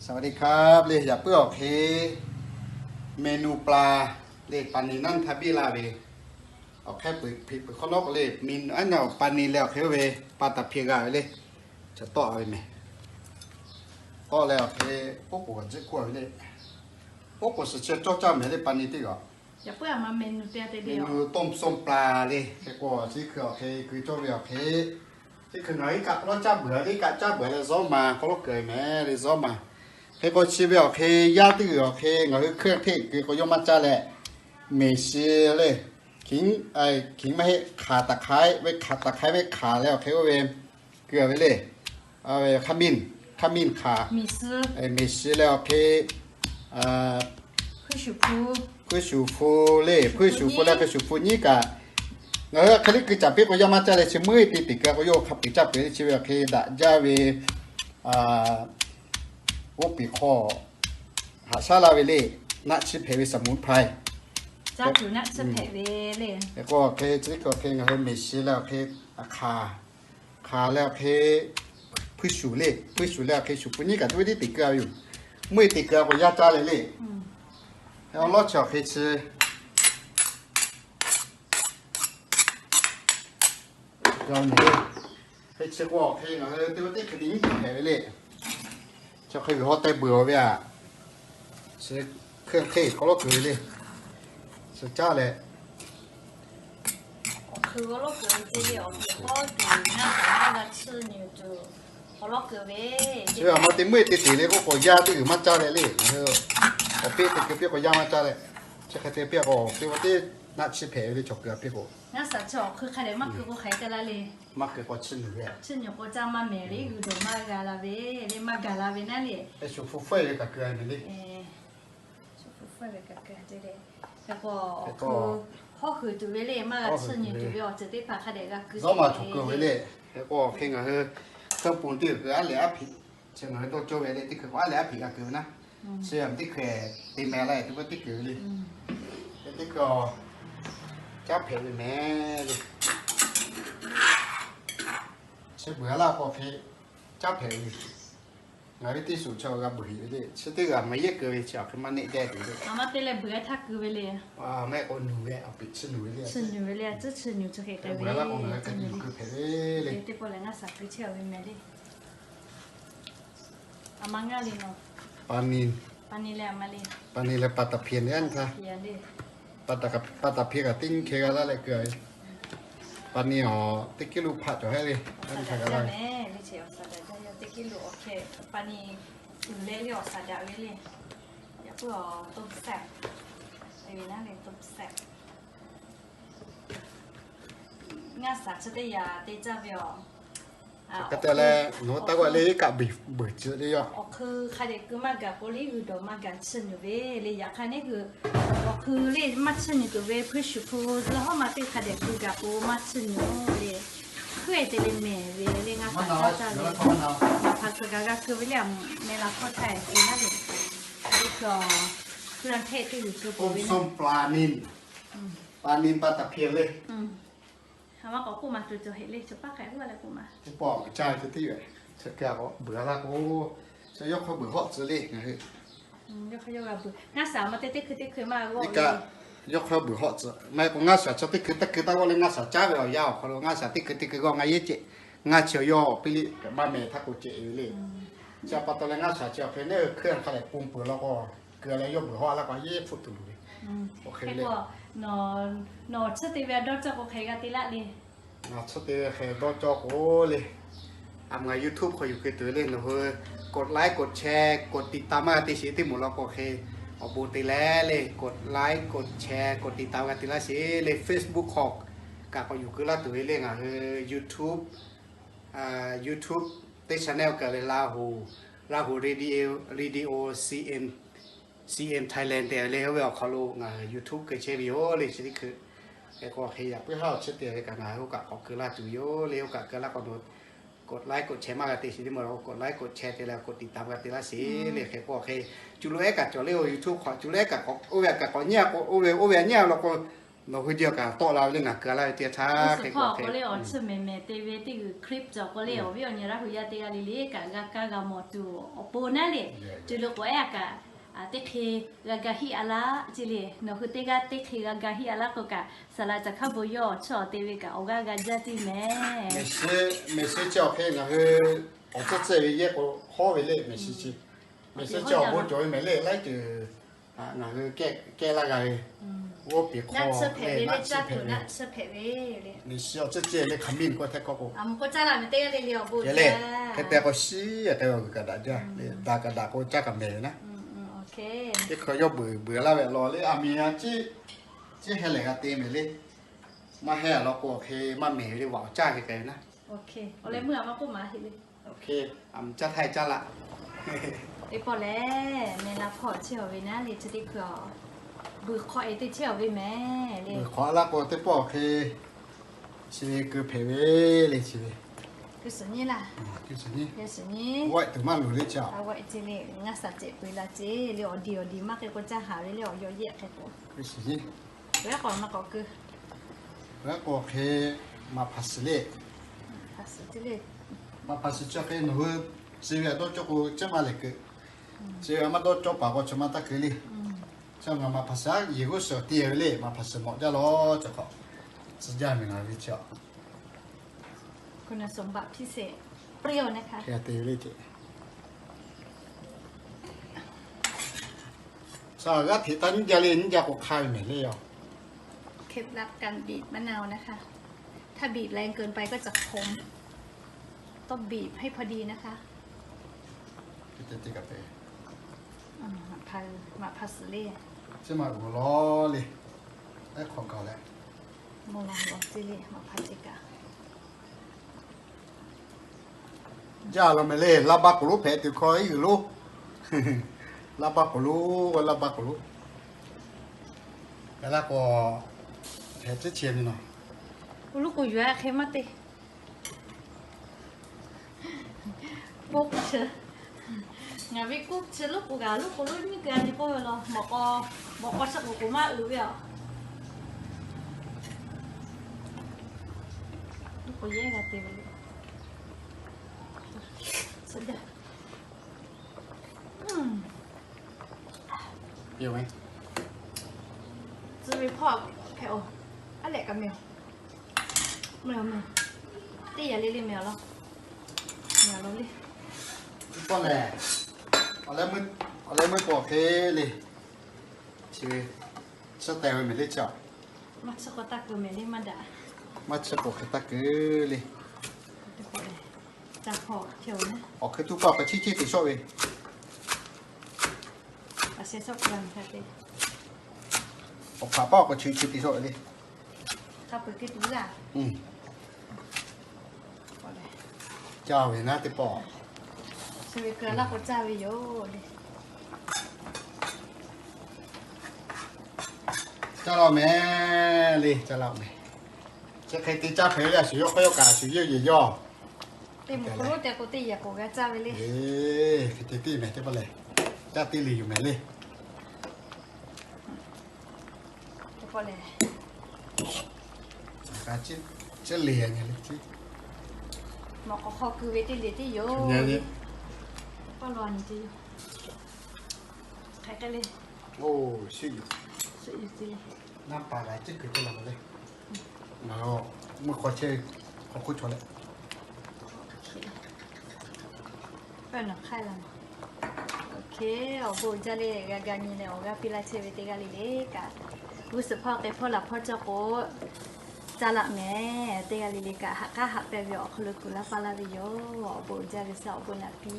สวัสดีครับ le, yaꞈ puiˉ awˬ hk'e เมนูปลา le, ปลานิล naˉ htaˇ biˇ la ve, awˬ hk'e peuˬ hpeꞈ peuˬ hk'awꞈ nawˉ k'o le, เมนู aˉ naˆ ปลานิล leh awˬ hk'e oˇ ve ปลาตะเพียน g'a ve le, chaw tawˆ ve mehˬ. Tawˆ leh awˬ hk'e, oˉ k'oˍ kaꞈ tcuhˉ kuˇ ve le. Oˉ k'oˍ suhˍ chi cawˇ caˇ mehˍ le, ปลานิล teˇ g'aˇ. Yaꞈ puiˉ a ma เมนู te te le, เมนูต้มส้มปลา le, hk'e k'o chi teˇ hkui awˬ hk'e keu cawˇ ve awˬ hk'e, teˇ hkui ngaˬ hui iˉ kaˆ k'awꞈ lawˉ caˇ beuˬ le, iˉ kaˆ caˇ beuˬ leh zawˉ ma k'awꞈ lawˉ keu mehˍ le, zawˉ ma. Hk'e k'o chi ve awˬ hk'e yaˇ teˇ g'uiˬ awˬ hk'e ngaˬ hui เครื่องเทศ keu k'o yawˇ maˇ caˇ leh, เม็ด shi le, ขิง maˇ heˆ, hk'aˬ ตะไคร้ ve, hk'aˬ ตะไคร้ ve hk'aˬ leh awˬ hk'e oˇ ve keu ve le. ขมิ้น hk'aˬ, เม็ด shi leh awˬ hk'e เผย shuˍ hpu le, เผย shuˍ hpu leh เผย shuˍ hpu nyiˉ kaꞈ, ngaˬ hui hk'e liˇ keu caˍ piˇ k'o yaˇ maˇ caˇ leh chi meuˇ te teꞈ keu k'o yawˇ hk'a peu-eˬ caˇ peuˬ le. Chi ve awˬ hk'e daꞈ jaˇ ve oˇ peˍ hk'aw haꞈ shaˉ laˇ ve le, naˆ tsuhˇ hpehꞈ ve สมุนไพร hk'e k'o awˬ hk'e chi teˇ hkui awˬ hk'e ngaˬ hui เม็ด shi leh awˬ hk'e hk'aˬ, hk'aˬ leh awˬ hk'e เผย shuˍ le, เผย shuˍ leh awˬ hk'e shuˍ hpu nyiˉ kaꞈ teˇ ve teˇ teꞈ keu a ve yoˬ. Meuˇ teꞈ keu a k'o yaˇ caˇ leh le. Awˬ lawˉ chi awˬ hk'e chi Hk'e chi k'o awˬ hk'e ngaˬ hui teˇ g'aˇ teˇ hk'e te nyiˉ hpehꞈ ve le. Chi hk'e g'uiˬ haw teh beuˬ ve aꞈ, chi hk'e hk'e k'awꞈ lawˉ keu ve le. Chi caˇ leh, awˬ hk'e k'awꞈ lawˉ keu ve le, awˬ hk'e k'awꞈ tuˬ ngaˇ kaꞈ g'a tsuhˇ nyi tuˬ k'awꞈ lawˉ keu ve. Chi aꞈ ma te meuˇ te teꞈ le k'oˆ k'o yaˇ teˇ g'uiˬ maˇ caˇ leh le. Ngaˬ hui awˬ peˆ te keu piˇ k'o yaˇ maˇ caˇ leh, chi hk'e te piˇ k'o teˇ g'aˇ teˇ naˆ tsuhˇ hpehꞈ ve le, chaw keu a piˇ k'o. Ngaˇ shaˍ chi awˬ hk'e hk'a dehꞈ maˇ keu k'o hk'aˬ hk'e te laˇ le. Maˇ keu k'o tsuhˇ nyi ve, tsuhˇ nyi k'o caˇ maˇ mehˍ le, g'uiˬ dawˬ maˇ g'a la ve le, maˇ gaˬ la ve naˉ le. Shuˍ hpu fawehˇ ve kaꞈ keu a ve le. Shuˍ hpu fawehˇ ve kaꞈ keu a ve le. Hk'e k'o, hk'e k'o, hawˉ hui tuˬ ve le, maˇ g'a tsuhˇ nyi tuˬ ve awˬ ceuˬ teˇ hpaˍ hk'a dehꞈ g'a keu, zawˉ ma chaw keu ve le. Hk'e k'o hk'e ngaˬ hui hk'e pon teˇ g'uiˬ keu aˉ lehˬ aˉ hpeꞈ, chi ngaˬ hui dawˇ cawˇ ve le, teˇ hkui k'o aˉ lehˬ aˉ hpeꞈ g'a keu ve naˉ. Chi a teˇ hkui te meh la teˇ g'aˇ teˇ keu ve le. Teˇ hkui caˉ hpehꞈ ve mehˍ le. Chi beuˬ a laˇ k'o hk'e caˉ hpehꞈ ve. Ngaˬ ve teˇ shuˍ chaw g'a beuˬ ve le. Chi teˇ g'aˇ maˇ yehˇ keu ve chi awˬ hk'e maˇ neˆ deh tuˬ le. Maˇ te leh beuˬ a htaˇ keu ve le. Maˇ heˆ k'o nuˬ ve, awˬ peꞈ tsuhˇ nuˬ ve le. Tsuhˇ nyi ve le, tsuhˇ tsuhˇ nyi chi hk'e keu ve le. Keu hpehꞈ ve le. Teˇ pawˆ lehˬ ngaˇ shaˍ keu chehˇ ve mehˍ le. A ma ngaˇ le nawˬ. ปลานิล pani leh a ma le, pani leh ปลาตะเพียน le a htaˇ, ปลาตะเพียน kaꞈ teˇ nyiˇ hkeh g'a laˇ leh keu a ve. Pani awˬ teˇ กิโล hpaˆ cawˬ hehˉ ve, a htaˇ g'a laˇ ve. Mehˍ le, chi awˬ saˍ daꞈ jaˇ ve teˇ กิโล awˬ hkeh, pani uiˍ leh le awˬ saˍ daꞈ ve le. Yaꞈ puiˉ awˬ to sehˍ, te ve naˉ le to sehˍ. Ngaˇ shaˍ chi teˇ yaꞈ te caˇ ve awˬ, hk'e te leh nawˬ hui taˇ g'aˇ le iˉ kaˆ beuˬ tcuh le yoˬ. Awˬ hk'e hk'a dehꞈ keu maˇ gaˬ k'o le, g'uiˬ dawˬ maˇ gaˬ tsuhˇ nyi ve le. Yaꞈ hk'aˇ neˉ hui awˬ hk'e le maˇ tsuhˇ nyi tuˬ ve, เผย shuˍ hpu zuhˇ hawˉ ma teˇ hk'a dehꞈ keu gaˬ k'o maˇ tsuhˇ nyi le. Hk'e te le mehˍ ve le, ngaˇ shaˍ caˇ caˇ le. Maˇ hpaˍ keu gaˬ g'a keu ve le, a mehˍ la hkawˇ htaˇ te naˉ le. Hk'e te, hk'e te teˇ g'uiˬ keu peuˬ ve naˉ. ต้มส้มปลานิล ปลานิล ปลาตะเพียน le. A ma k'awꞈ k'oˆ ma tuˬ cawˬ heˆ le, chaw paˉ hk'a huˉ a leh k'oˆ ma. Teˇ pawˆ caˇ ve teˇ ve, chi hk'e k'awꞈ beuˬ a laˇ k'o, chi yawˇ hk'aw beuˬ hawˆ tcuh le ngaˬ hui. Ngaˇ shaˍ ma te teˇ hkui teˇ hkui maˇ g'a, yawˇ hk'aw beuˬ hawˆ tcuh. Maˇ heˆ k'o ngaˇ shaˍ chi teˇ hkui teˇ hkui taˇ g'awˇ leh ngaˇ shaˍ caˇ ve awˬ yanˇ awˬ hk'aw lo ngaˇ shaˍ teˇ hkui teˇ hkui g'awˇ ngaˇ yehˉ ceh, ngaˇ chi awˬ yawˇ piˇ liꞈ maˇ mehˍ htaˇ k'o ceh ve le. Chi pa taw leh ngaˇ shaˍ chi awˬ hk'e neˉ hui hkui hk'a lehˬ pon peuˬ law k'o, keu leh yawˇ beuˬ hawˆ a laˇ k'o yehˉ hpfuhˆ tuˬ loˍ ve. Oˇ hk'e le. Nawˬ tsuhˇ te ve a dawˇ cawˇ k'o hk'e g'a te laˇ le. Ngaˬ tsuhˇ te ve hk'e dawˇ cawˇ k'o le, a ma ngaˬ YouTube hk'aw yuˬ keu tuˬ ve le, nawˬ hui กดไลค์ กดแชร์ กดติดตาม maˇ g'a te sheˍ teˇ moˍ law k'o hk'e, awˬ bon te leh le, กดไลค์ กดแชร์ กดติดตาม g'a te laˇ sheˍ le. Facebook hk'aw kaꞈ k'awꞈ yuˬ keu laˇ tuˬ ve le, ngaˬ hui YouTube, YouTube teˇ channel kaꞈ le, Lahu, Lahu Radio, Radio C N, C N Thailand tehꞈ le, oˇ ve awˬ hk'aw lo ngaˬ hui YouTube keu chehˇ ve yoˬ le. Chi teˇ hkui hk'e k'o hk'e yaꞈ puiˉ haˉ awˬ chi te ve kaꞈ ngaˬ hui oˇ kaꞈ k'awꞈ keu laˇ tuˬ yoˬ le. Oˇ kaꞈ keu laˇ k'o, กดไลค์ กดแชร์ maˇ g'a te sheˍ teˇ moˍ law k'o กดไลค์ กดแชร์ te leh กดติดตาม g'a te laˇ sheˍ le. Hk'e k'o hk'e, cuˬ lo ehˉ kaꞈ cawˬ le, oˇ YouTube hk'aw cuˬ lo ehˉ kaꞈ k'awꞈ, oˇ ve kaꞈ k'awꞈ nyi a k'o, oˇ ve oˇ ve a nyi a law k'o, Nawˬ hui jawˇ kaꞈ tawˆ la ve le, ngaˬ keu laˇ ve teˇ yanˇ htaˇ hk'e k'o, awˬ hk'e le awˬ chi mehˍ mehˍ te ve teˇ g'uiˬ clip cawˬ k'o le, awˬ viˉ awˬ nyi Laˇ hu yaˇ teˇ g'aˇ le le kaꞈ g'a kaˇ g'a mawˬ tuˬ awˬ pon naˉ le, co lo k'awꞈ ehˉ kaꞈ teˇ hk'e g'a ga hiˆ a laˇ ce le. Nawˬ hui teˇ g'aˇ teˇ hk'e g'a ga hiˆ a laˇ k'o kaꞈ, saˍ laꞈ caˬ hkaˉ bon yawˇ awˬ chi awˬ te ve kaꞈ awˬ g'aˇ g'a jaˇ tiˇ mehˍ. Mehˍ shiˍ chi awˬ hk'e ngaˬ hui awˬ tcuhˇ tcuhˇ ve yehˇ k'o hawˉ ve le, mehˍ shiˍ chi, mehˍ shiˍ chi awˬ bon cawˬ ve mehˍ le, laiˉ ceuˬ ngaˬ hui kehˉ laˇ g'a ve, oˇ peˍ hk'aw ve, naˆ tsuhˇ hpehꞈ ve, mehˍ shiˍ awˬ tcuhˇ tcuhˇ le hk'aˬ miˇ k'o hteˇ k'awˆ k'o, le hk'e te k'o shiˉ a k'ai g'a g'uiˬ kaꞈ daꞈ jaˇ le, daꞈ kaꞈ daꞈ k'o caˇ kaꞈ mehˍ ve naˉ. Teˇ hk'aw yawˇ beuˬ beuˬ laˇ ve law le, aˬ miˍ a ciˉ, ciˉ heh lehˬ g'a te mehˍ le. Maˇ heh a law k'o hk'e maˇ mehˍ ve le, vaꞈ awˬ caˇ hk'e k'ai ve naˉ. Awˬ leh meuˇ a maˇ k'oˆ maˍ heˆ le. Aˬ miˍ caˇ htaˇ caˇ laˇ. Teˇ pawˆ lehˬ, meh la hpawˇ chehˇ awˬ ve naˉ le, chi teˇ hkui a, buiˬ hk'aw e teˇ chehˇ awˬ ve mehˍ le. Buiˬ hk'aw laˇ k'o teˇ pawˆ awˬ hk'e chi ve keu hpehꞈ ve le chi ve. Keu suhˍ nyi laˇ. Keu suhˍ nyi. Keu suhˍ nyi. Vaꞈ tuˬ maˇ luˬ le chi a. Vaꞈ ce le, ngaˇ saˍ cehˬ peu e la ce le, awˬ diˬ awˬ diˬ maˇ hk'e k'o caˇ haˍ ve le, awˬ yaw yehˆ hk'e k'o. Keu suhˍ nyi. G'aˇ k'awꞈ maˇ k'awꞈ keu. G'aˇ k'awꞈ hk'e maꞈ hpaˍ suhˍ le. Maꞈ hpaˍ suhˍ chi hk'e nawˬ hui chi ve a dawˇ cawˇ k'o caˇ maˇ lehˬ keu. Chi ve a maˇ dawˇ cawˇ paˍ k'o chi maˇ taˇ keu le. Chi ngaˬ maꞈ hpaˍ suhˍ a yeˬ g'uˇ suhˍ te ve le, maꞈ hpaˍ suhˍ mawꞈ jaˇ lawˬ chi hk'awꞈ. Tcuh jaˇ ve ngaˬ ve chi a. Te ve le ce. Saˍ g'aˇ hteꞈ taˇ nyiˇ jaˇ le, nyiˇ jaˇ k'o hk'a ve mehˍ le yoˬ. เคล็ดลับการบีบมะนาวนะคะ ถ้าบีบแรงเกินไปก็จะขม ต้องบีบให้พอดีนะคะ Te te kaꞈ te. Maꞈ hpaˍ suhˍ le. Chi maˇ g'uˬ lawˬ le. Ehˉ hk'awꞈ gaˬ leh. Maˇ g'uˬ lawˬ ce le, maꞈ hpaˍ ce kaꞈ. Jaˇ law mehˍ le, laˇ baˆ k'oˍ lonˉ hpehꞈ tuˬ hkawˇ iˉ g'uiˬ lonˉ. Laˇ baˆ k'oˍ lonˉ, laˇ baˆ k'oˍ lonˉ. Gaˬ laˇ k'o, hpehꞈ ciˉ chi ve naˬ. K'oˍ lonˉ k'o yuˬ a hk'e maˇ te. K'oˆ chi, ngaˬ ve k'oˆ chi lonˉ k'o gaˬ lonˉ k'o lonˉ nyiˇ keu a nyi k'oˆ ve law, mawꞈ k'aw, mawꞈ k'aw chi k'oˍ k'oˍ maˇ uiˍ ve a. Lonˉ k'o yehˇ g'a te ve le. Tcuh ve hpawˇ hpehꞈ oˬ. Aˉ lehꞈ kaꞈ meh oˬ. Meh oˬ meh. Teˇ yanˇ le le meh oˬ law. Meh oˬ law le. Teˇ pawˆ lehˬ, awˬ leh meuˇ k'awꞈ hk'e le. Chi ve, chi teh ve mehˍ le chi a. Maˇ chi k'awꞈ taˇ keu mehˍ le maˇ daꞈ. Maˇ chi k'awꞈ hk'e taˇ keu le. Awˬ hk'e tuˬ paˆ awˬ hk'e chiˇ chiˇ te shawˆ ve. Awˬ hpaꞈ paˆ awˬ hk'e chi chi te shawˆ ve le. Caˇ ve naˉ teˇ pawˆ. Caˇ laˇ k'o caˇ ve yoˬ le. Caˇ laˇ mehˍ le, caˇ laˇ mehˍ. Chi hk'e te caˇ hpehꞈ ve le, a shu yawˇ hk'aw yawˇ kaꞈ a shu yawˇ yehˬ yawˇ. Teˇ moˍ hk'oˆ lo tehꞈ k'o teˇ yehˬ k'oˍ g'a caˇ ve le. Hk'e te teˇ mehˍ teˇ pawˆ lehˬ, caˇ teˇ le yoˬ mehˍ le. Teˇ pawˆ lehˬ, caˇ le le. Mawꞈ k'aw hk'aw keu ve teˇ le teˇ yoˬ. Teˇ pawˆ lo a nyi teˇ yoˬ. Hk'e hk'e le. Oˇ, shiˆ yuˬ. Shiˆ yuˬ te le. Naˇ pa g'a ciˉ kuiˬ teˇ la le. Ngaˬ hui mvuhˇ hk'aw chehˇ ve hk'aw hk'oˆ chaw leh. Pehˇ nawˬ hk'aˇ la. Oˇ hk'e, awˬ bon uiˍ jaˇ le, g'a ga nyi leh awˬ g'aˇ piˇ laˇ chehˇ ve teˇ g'aˇ le le kaꞈ, g'uˇ suhˍ hpawˇ k'ai hpawˇ laˬ hpawˇ cawˬ k'o, caˇ laˇ mehˍ. Teˇ g'aˇ le le kaꞈ haꞈ k'aˉ haꞈ pehˇ ve awˬ hk'aw lo kuˬ laˇ paˇ laˇ ve yoˬ. Awˬ bon uiˍ jaˇ ve suh awˬ bon naꞈ piˇ